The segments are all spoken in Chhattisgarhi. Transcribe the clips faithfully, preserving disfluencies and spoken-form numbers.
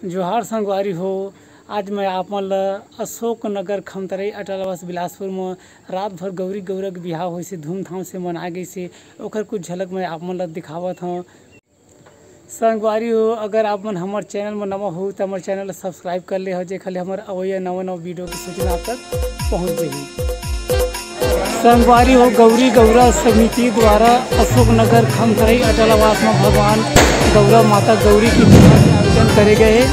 जोहार संगवारी हो, आज मैं आप मन ल अशोक नगर खमतराई अटल आवास बिलासपुर म रात भर गौरी गौरा के बिहाव होइसे, धूमधाम से मनाए गइसे, ओकर कुछ झलक मैं आप मन ल दिखावत हौं। संगवारी हो, अगर आप मन हमर चैनल म नवा हो त हमर चैनल ल सब्सक्राइब कर ले हो, जेखर ले हमर अवइया नवा नवा वीडियो के सूचना आप तक पहुंच जाही। संगवारी हो, गौरी गौरा समिति द्वारा अशोक नगर खमतराई अटल आवास म भगवान गौरा माता गौरी के बिहाव के आयोजन करे गए हे।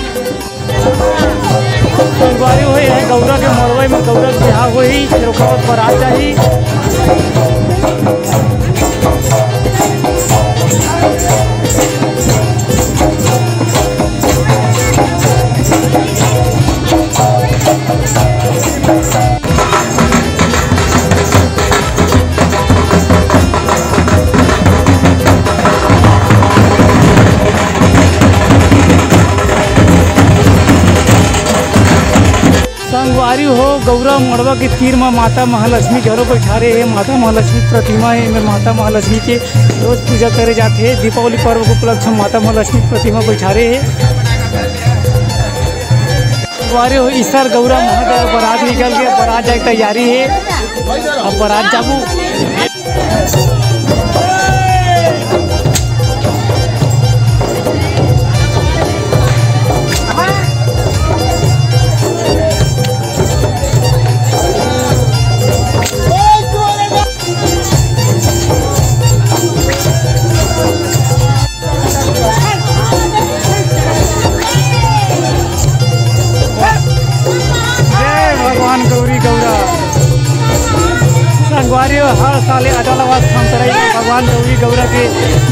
संगवारी हो, यह गौरा के मड़वई म गौरा के बिहाव होही, फिर ओकर बाद बरात जाही। संगवारी हो, गौरा मड़वा के तीर म माता महालक्ष्मी घलो बैठारे हे। माता महालक्ष्मी प्रतिमा हे, एमेर माता महालक्ष्मी के रोज पूजा करे जाथे। दीपावली पर्व के उपलक्ष्य म माता महालक्ष्मी प्रतिमा बैठारे हे। संगवारी हो, इस साल गौरा महादेव बरात निकल के बरात जाए के तैयारी हे। अब बरात जाबू। जय भगवान गौरी गौरा। संगवारी हो, हर साल ए अटल आवास खमतराई में भगवान गौरी गौरा के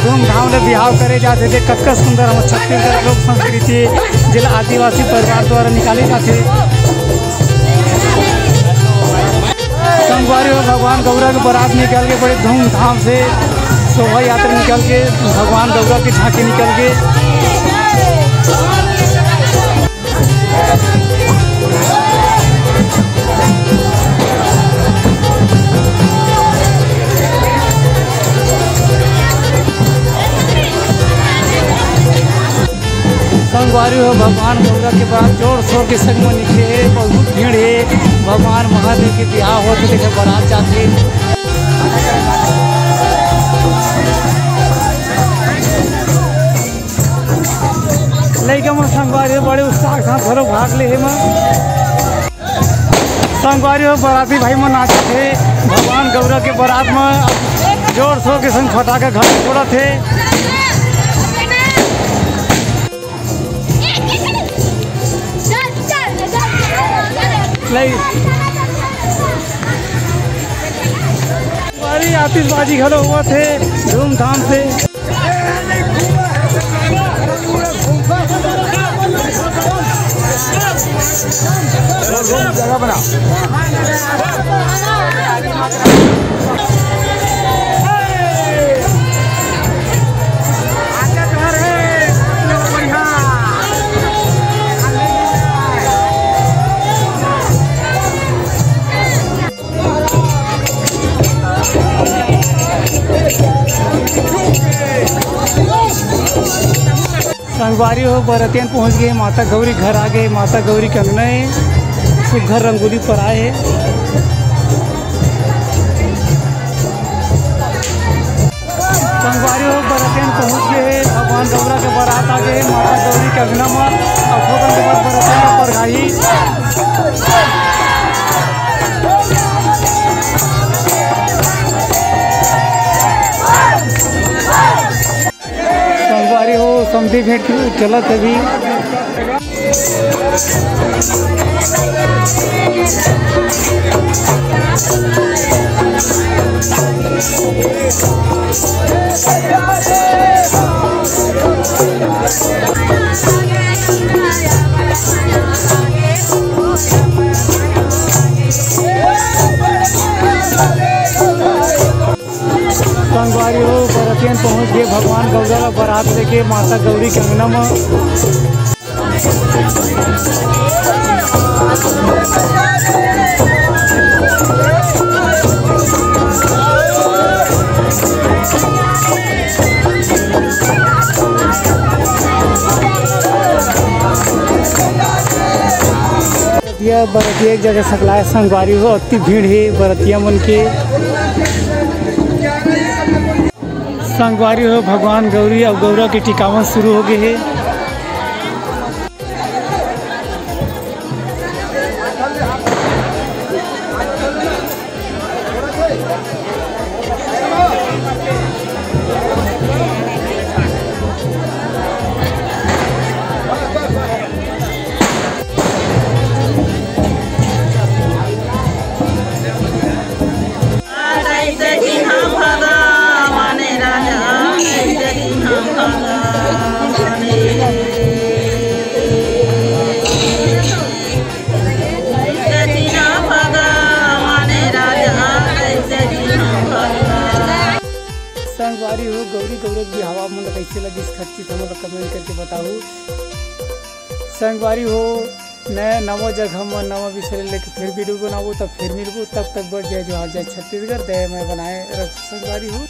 धूमधाम ले बिहाव करे जाथे। जे कतका सुंदर हमर छत्तीसगढ़ लोक संस्कृति हे, जेला आदिवासी परिवार द्वारा निकाले जाथे। संगवारी हो, भगवान गौरा के बरात निकल के बड़े धूमधाम से शोभा यात्रा निकल के, भगवान गौरा के झांकी निकल के। संगवारी हो, भगवान गौरा के बरात जोर शोर के संग म निकले हे। बहुत भीड़ हे। भगवान महादेव के बिहाव होथे, तेकर बरात जाथे। लइका मन संगवारी हो बड़े उत्साह के साथ घलो भाग ले हे मन। संगवारी हो, बराती भाई मन नाचत हे। भगवान गौरा के बरात म जोर शोर के संग फटाका घलो फोड़त हे। लई। संगवारी, आतिशबाजी घलो होवत हे धूमधाम से। जगह बना। संगवारी हो, बरतियन पहुंच गे, माता गौरी घर आ गे, माता गौरी के अंगना हे, सुघर रंगोली पर आए हे। संगवारी हो, बरतियन पहुंच गे हे, भगवान गौरा के बरात आ गे हे, माता गौरी के अंगना म, अउ थोकन के बाद बरतियन ला परघाही। संगवारी हो, समधी भेंट चलत हे अभी। संगवारी हो, बरतियन पहुंच गे भगवान गौरा ला बरात लेके माता गौरी के अंगना म। बरतिया एक जगह सकलाय संगवारी हो, अति भीड़ हे बरतिया मन के। संगवारी हो, भगवान गौरी अउ गौरा के टिकावन शुरू हो गे हे। संगवारी हो, गौरी गौरा के बिहाव आप मन ला कइसे लगिस, खच्चित हमन ला comment करके बताहू। संगवारी हो, नया नवा जगह म नवा विषय लेके फिर video बनाबो, तब फिर मिलबो। तब तक बर जय जोहार, जय छत्तीसगढ़, दया मया बनाए रख संगवारी हो।